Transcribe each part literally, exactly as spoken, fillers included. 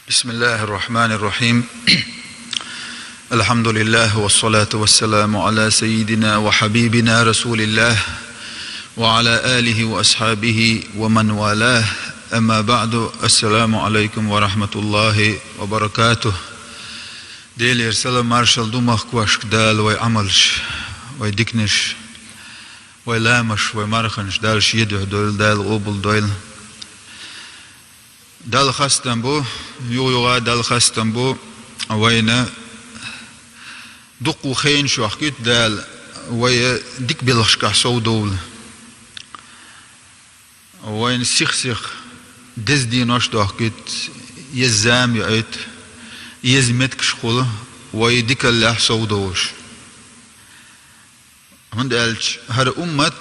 بسم الله الرحمن الرحيم. الحمد لله والصلاة والسلام على سيدنا وحبيبنا رسول الله وعلى آله وأصحابه ومن والاه. أما بعد. السلام عليكم ورحمة الله وبركاته. Делера салам-маршалла ду махкошка Дала вай Ӏамалш, вай диканаш, вай ламазаш, вай марханаш Дала шен духьа дойла, Дала къоабал дойла. Далла хастам бу, юха-юха Далла хастам бу, вайна дуккха хенаш йохкийта Дала, вай дика белхашкахь совдовла. Вайна сих-сиха деза денош дохкийта, еза зама йоуьйту, еза меттигаш хул, вай дикаллехь совдовлуш. ХӀунда аьлча хӀара уммат,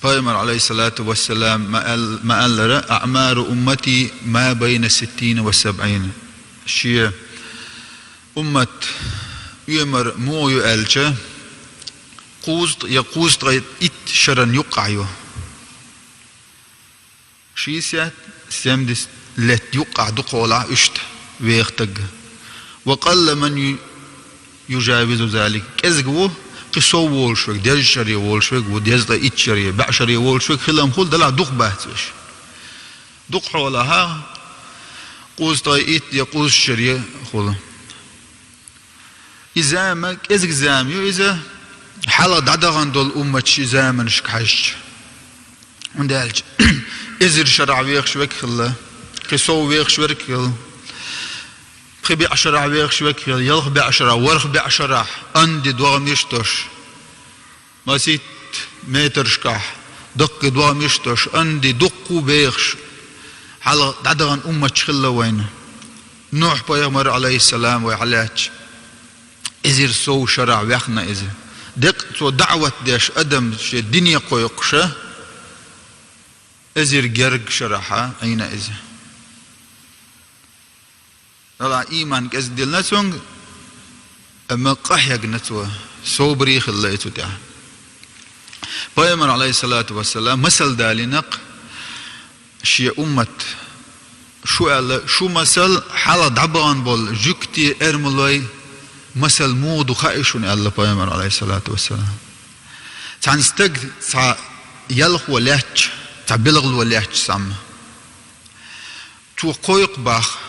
пайхамара, Ӏалайхиссалату вассалам, ма аьл-, ма аьллара: «أعمار أمتي ما بين الستين والسبعين». Шен уммат оьмар муха ю аьлча, кхузткъа я кхузткъе итт шеран юккъехь ю. Шестьдесят, семьдесят лет юккъехь ду кхолахь иштта веха стаг. «وقل من ي-, يجاوز ذلك». КӀезиг ву, кхин сов волуш верг, деза шаре волуш верг ву, дезткъе итт шаре, бӀе шаре волуш верг хилам хуьлу, делахь дукха бац уьш. Дукха хьолахь, кхузткъе итт я кхузткъа шаре хуьлу. И зама, кӀезиг зама ю иза, хьалха дӀадахана долу умматаш и заманашка хьаьжча. ХӀунда аьлча эзар шарахь вехаш верг хилла, кхин сов вехаш верг хилла, пхи бӀе шарахь вехаш верг хилла, ялх бӀе шарахь, ворхӀ бӀе шарахь, анди догӀмаш долуш, масийтта метрашкахь даккхий догӀмаш долуш, анди дуккха а бехаш, хьалха дӀадахана умматаш хилла вайна. Нухь-пайхамар, Ӏалайхиссалам, вай хьалаьцча, эзар сов шарахь ваьхна иза. Деккъа цо даӀват деш, адам шен дине кхойкхуш, эзар гергга шарахь Ӏийна иза. Аллахь ийман кӀезиг диллина цуьнга, амма къахьегна цо, собаре хилла и цу тӀехь. Пайхамара, Ӏалайхиссалату вассалам, масал далийна-кх шен уммат, шу аьлла, шу масал хьалха дӀабахана болу жуьгтий, эрмалой масал муха ду хаьий шуна, аьлла пайхамара, Ӏалайхиссалату вассалам. Цхьана стаг цхьа ялхо лаьтташ, цхьа белхало лаьтташ цхьамма. Цо кхойкху боху.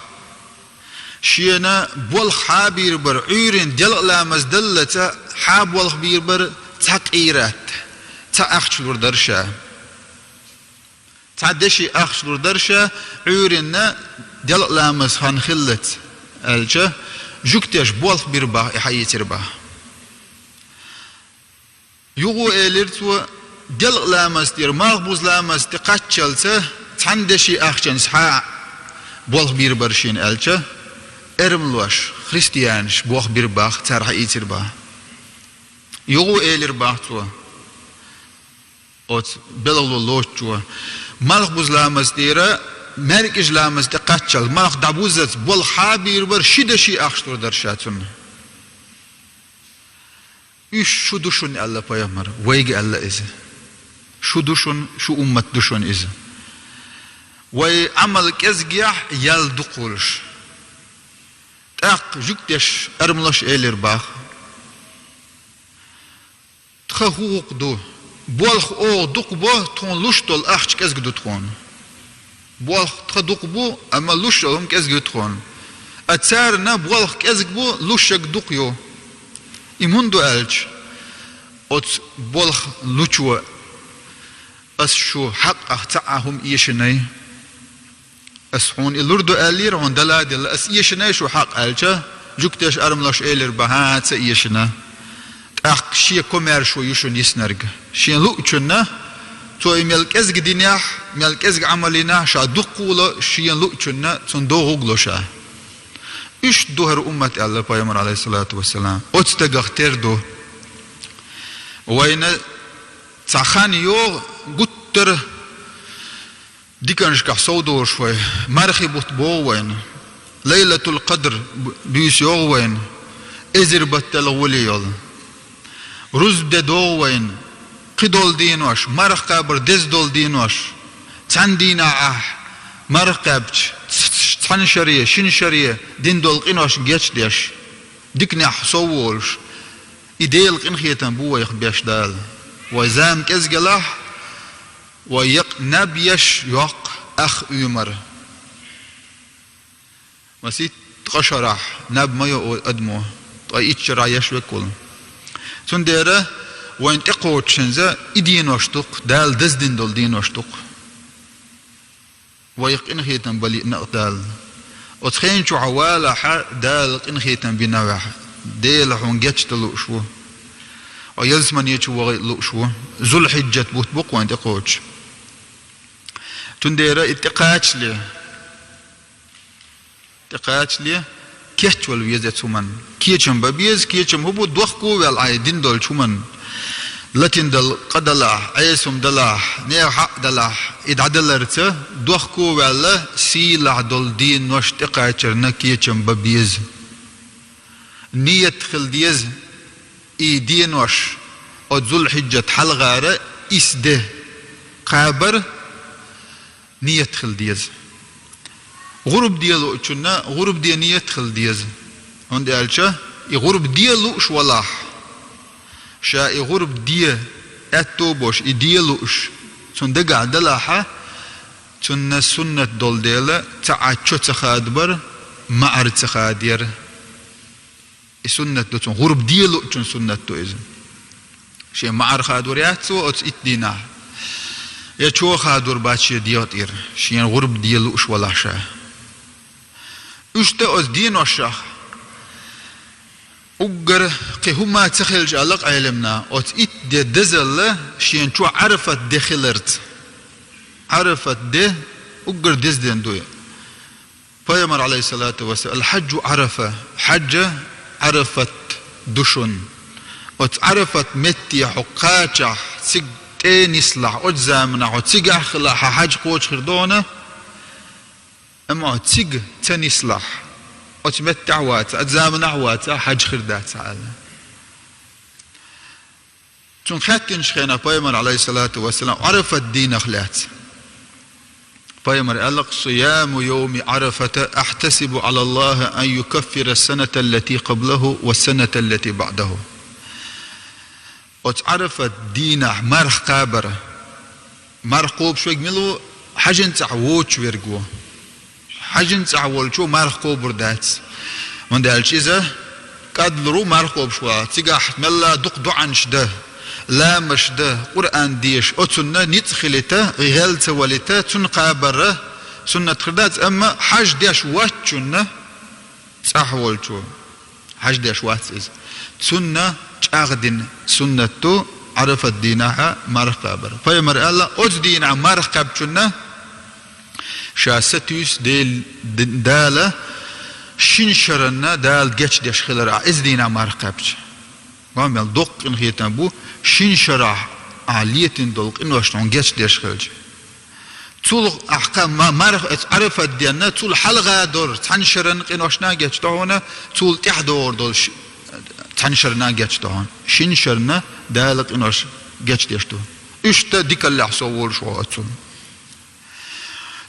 Шена болх хьан бийр бара, Ӏуьйранна делкъа ламаз даллалц хьан болх бийр бара, цхьа къийрат, цхьа ахча лур дара ша. Цхьа деши ахча лур дара ша, Ӏуьйранна делкъа ламаз хан хиллалц, аьлча, жуьгташа болх бира боху и хьаийцира боху. Юха элира цо, делкъа ламаз тӀера малхбуза ламаз тӀе кхаччалца, цхьана деши ахчанца хьан болх бийр бара шена аьлча, эрмалоша, христианаш болх бира боху, цара хьаийцира боху. Юха элира боху цо оцу белхало лоцучо, малхбуза ламаз тӀера маьркӀажа ламаз тӀе кхаччалца, малх дӀабуззалц болх хьан бийр бара, ши деши ахча лур дара ша цунна. Уьш шу ду шуна, аьлла пайхамара, вайга аьлла иза. Шу ду шуна, шу уммат ду шуна иза. Вай Ӏамал кӀезгехь ял дукха волуш. ТӀаккха жуьгташа, эрмалоша элира боху. Тхан хӀун гӀуллакх ду? Болх оха дукха бо, тхуна луш долу ахча кӀезиг ду тхуна. Болх тхан дукха бу, амма луш йолу хӀума кӀезиг ю тхуна. А царна болх кӀезиг бу, луш ерг дукха ю. И муха ду аьлча, оцу болх лучо ас шу хьакъах цхьа а хӀума эшинай. Ас хьуна и лур ду аьллера, хьуна дала а делла, ас эшинай шу хьакъ аьлча, жуьгташа, эрмалоша элира боху, хӀан, ца эшина. ТӀаккха шен комаьршо ю шуна йиснарг. Шен луучунна, цо и мел кӀезиг динехь, мел кӀезиг Ӏамал йинехь, ша дуккха а ло, шен луучунна цунна догӀуг ло ша. Уьш ду хӀара уммат, аьлла пайхамара, Ӏалайхиссалату вассалам. Оцу стагах тера ду. Вайна цхьа хан йогӀу, гуттара диканашкахь совдолуш вай, мархи бутт богӀу вайна, Лайлатул-Къадр бу-, буьйса йогӀу вайна, эзар баттал гӀоле йолу. Рузба де догӀу вайна, кхидолу денош, марха кхабар деза долу денош, цхьана дийнахь ахь марха кхаьбча, ц-, ц-, цхьан шаре, шин шаре дина долу къинош гечдеш, диканехь сов волуш, и Делан къинхетам бу вайх беш Дала. Вай зама кӀезгалахь, вай якъ наб еш йоккху ах оьмар. Масийтта ткъа шарахь наб ма йо адамо, ткъа итт шарахь еш веккхула. Цундела вайна тӀекхочушинза и денош дукха, Дала даздина долу денош дукха. Вайх къинхетам бан лиъна а Дала. Оцу хенчохь валахьа, Дала къинхетам бина вехь, Дела хьуна гечдан лууш ву. Хьо ялсамане чу вахийта лууш ву. Зулхьиджат бутт бу-кх вайна тӀекхочуш. Цундела и тӀекхачале, тӀекхачале, кечвала веза оцу хӀуманна. Кечам бан беза, кечам хӀун бу, дохко а ваьлла, Ӏай дина долчу хӀуманна. Латина дала къа далахь, Ӏеса хӀума далахь, нехан хьакъ далахь, и дӀадаларца, дохко а ваьлла, сийлахь долу денош тӀекхачарна кечам бан беза. Ният хила деза, и денош, оцу Зулхьиджат хьалхара исс де кхабар, ният хила деза. ГӀурба де луучунна гӀурба де ният хила деза. ХӀунда аьлча и гӀурба де лууш валахь, ша и гӀурба де аьтто а болуш, и де лууш, цунна дагахь далахьа, цунна суннат долу дела, ца Ӏа чо ца хадабар, маӀар ца хадаяр. И суннат ду цунна, гӀурба де луучун суннат ду иза. Шен маӀар хадор яц цо оцу итт дийнахь. Я чо хадор бац шен дегӀа тӀера, шена гӀурба де лууш валахь ша. Иштта оцу деношах уггар кхин хӀума ца хилча, аьлла-кх Ӏеламнаха, оцу итт де дезалла шена чохь Ӏарафат де хиларца. Ӏарафат де уггар деза ден ду и. Пайхамар, алейхиссалату вассалам: «Аль-хаджу Ӏарафа», хьаджа Ӏарафат ду шуна. Оцу Ӏарафат метте хьо кхачахь, цига тӀе нислахь, оцу заманахь хьо цигахь хилахь, хьан хьаджа кхочуш хир ду хьуна, амма хьо цига ца нислахь, оцу меттехь а вацахь, оцу заманахь а вацахь, хьаджа хир дац хьан, аьлла. Цунна хаьттинчу хенахь пайхамар, алейхиссалату вассалам, Ӏарафат дийнах лаьцна. Пайхамар аьлла-кх: «Сияму йовми Ӏарафата ахьтасибу Ӏалаллахи ан юкаффира ас-саната аллати къаблаху ва ас-саната аллати баӀдаху». Оцу Ӏарафат дийнахь марха кхабар. Марха кхобуш верг мила ву? Хьаьжин цӀахь воцуш верг ву. Хьаьжин цӀахь волчо марха кхобур дац. ХӀунда аьлча иза кӀадлур ву марха кхобуш валахь. Цигахь мелла дукха доӀанаш дан, ламазаш дан, Къуръан деша, оцунна ницкъ хилийта, гӀел ца валийта, цунна кхабар суннат хир дац, амма хьаьж деш воцчунна, цӀахь волчо, хьаьж деш вац иза, цунна чӀагӀдина суннат ду Ӏарафат дийнахьа марха кхабар. Пайхамар аьлла: «Оцу дийнахь марха кхаьбчунна ша сатуьйсу Дел-, д-, Дала шина шаранна Дала гечдеш хилар, ахь иза дийнахь марха кхаьбча». Ма мел доккха къинхетам бу, шина шарахь ахь летийна долу къиношна хьуна гечдеш хилча. Цул ахь кха-, ма-, марха оцу Ӏарафат денна, цул хьалха дора цхьана шаран къиношна гечдо хьуна, цул тӀаьхьа догӀур долу ш-, цхьана шарна гечдо хьуна. Шина шарна Дала къинош гечдеш ду. Иштта дикаллехь сов волуш ву оцунна.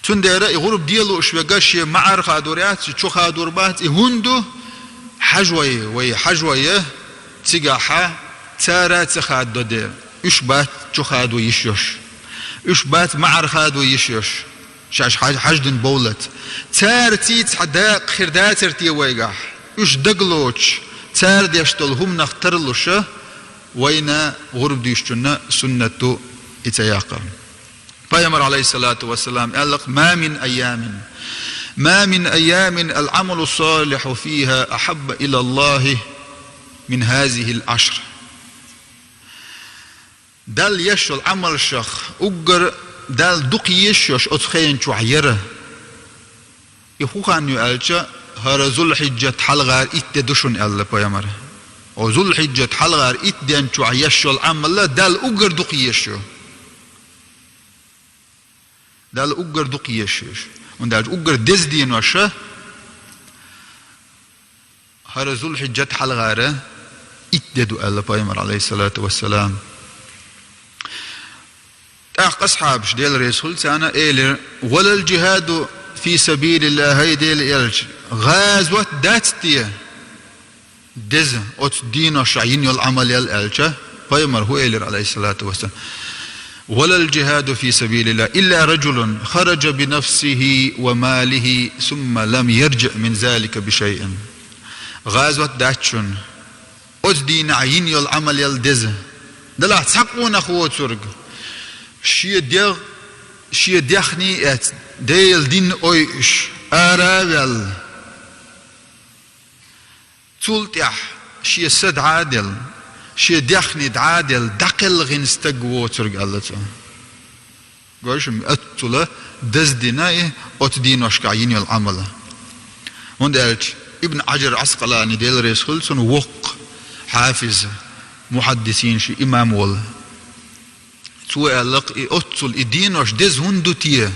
Цундела и гӀурба де лууш верг шен маӀар хадор яц, чо хадор бац, и хӀунда ду? Хьаьж вай, вай хьаьж вай, цигахьа цара ца хададо дела. Уьш бац чо хадо йиш йолуш. Уьш бац маӀар хадо йиш йолуш. Шаьш хьаж-, хьаьж дина бовлац. Цара цийца хьан дакъа хир дацара те вайгахь? Уьш дагалоцуш, цара деш долу хӀуманах тарлуша, вайна гӀурба дуьйшучунна суннат ду и ца яккхар. Пайхамар, алейхиссалату вассалам, аьлла-кх: «Ма мин айямин, ма мин айямин аль-амалу салиху фиха ахьабба илаллахи мин хазихил ашр». Далла еш йолу Ӏамалшах уггар Далла дукха езаш йолуш оцу хенан чохь яра. И хӀун хан ю аьлча, хӀара Зулхьиджат хьалхара итт де ду шуна, аьлла пайхамара. О, Зулхьиджат хьалхара итт ден чохь еш йолу Ӏамал Далла уггар дукха езаш ю. Далла уггар дукха езаш ю. ХӀунда аьлча уггар деза деноша хӀара Зулхьиджат хьалхара итт де ду, аьлла пайхамара, алейхиссалату вассалам. ТӀаккха асхьабаш, Дела реза хуьлда царна, элира: «Валал джихаду في سبيل الله, хӀай Делан элча, гӀазот дац те деза оцу дийношкахь йина йолу Ӏамал ял аьлча, пайхамара хӀун элира, عليه الصلاة والسلام: ولا الجهاد في سبيل الله إلا رجل خرج بنفسه وماله ثم لم يرجع من ذلك بشيء. ГӀазот дац шуна оцу дийнахь йина йолу Ӏамал ял деза, делахь цхьа къонах воцург, шен дегӀ, шен дехний эцна, Делан дин ойуш, ара а ваьлла, цул тӀаьхьа шен са дӀа а делла, шен дехний дӀа а делла, дӀакхелхина стаг воцург, аьлла цо. Гой шу, оццула даздина и оцу дийношкахь йина йолу Ӏамал. ХӀунда аьлча Ибн Хьаджар Ӏаскъалани, Дела реза хуьлда цунна, воккха хьафиз, мухьаддисин ши имам волу. Цо аьлла-кх, и оццул и дийнош деза хӀунда ду те?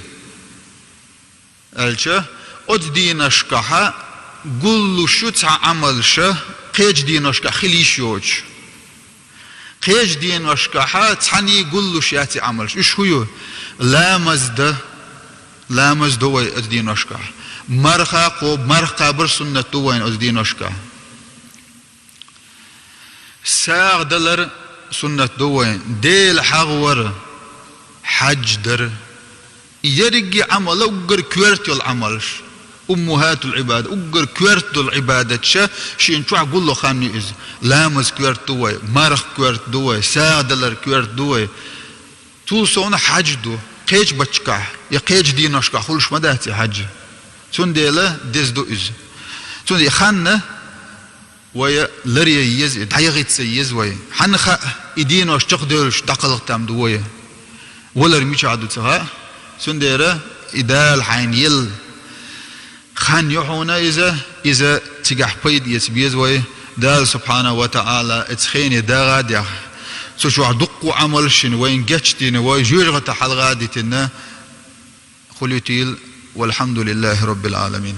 Аьлча, оцу дийношкахьа гуллуш ю цхьа Ӏамалша, кхечу дийношкахь хила йиш йоцуш. Кхечу дийношкахьа цхьаьний гуллуш яц и Ӏамалш. Уьш хӀун ю? Ламаз дан, ламаз до вай оцу дийношкахь. Марха кхо-, марха кхабар суннат ду вайна оцу дийношкахь. СагӀа далар суннат ду вайн, Дела хьахавар, хьаьж дар. И ерриге Ӏамал уггар коьрта йолу Ӏамалш. أمهات العبادات, уггар коьрта долу Ӏибадатша шена чохь гулло хан ю иза. Ламаз коьрта ду вай, марха коьрта ду вай, сагӀа далар коьрта ду вай. Цул совнаха хьаьж ду, кхечу батташкахь, я кхечу дийношкахь хуьлуш ма дац и хьаьж. Цундела деза ду иза. Цундела и хан вай ларъян еза, и дӀаяхица еза вай. Хьанна хаьа, и дийнош чекхдевлча дӀакхалха там ду вай. Валар мичахь ду ца хаьа. Цундела и Дала хьайна елла хан ю хьуна иза, иза цигахь пайда эца беза вай. Дала субхьанаху ва таӀала оцу хене дагӀа а дехна, цу чохь дуккха а Ӏамалш шина вайна гечдина, вай жоьжахатех хьалха а дитина, хуьлуьйтийла. والحمد لله رب العالمين.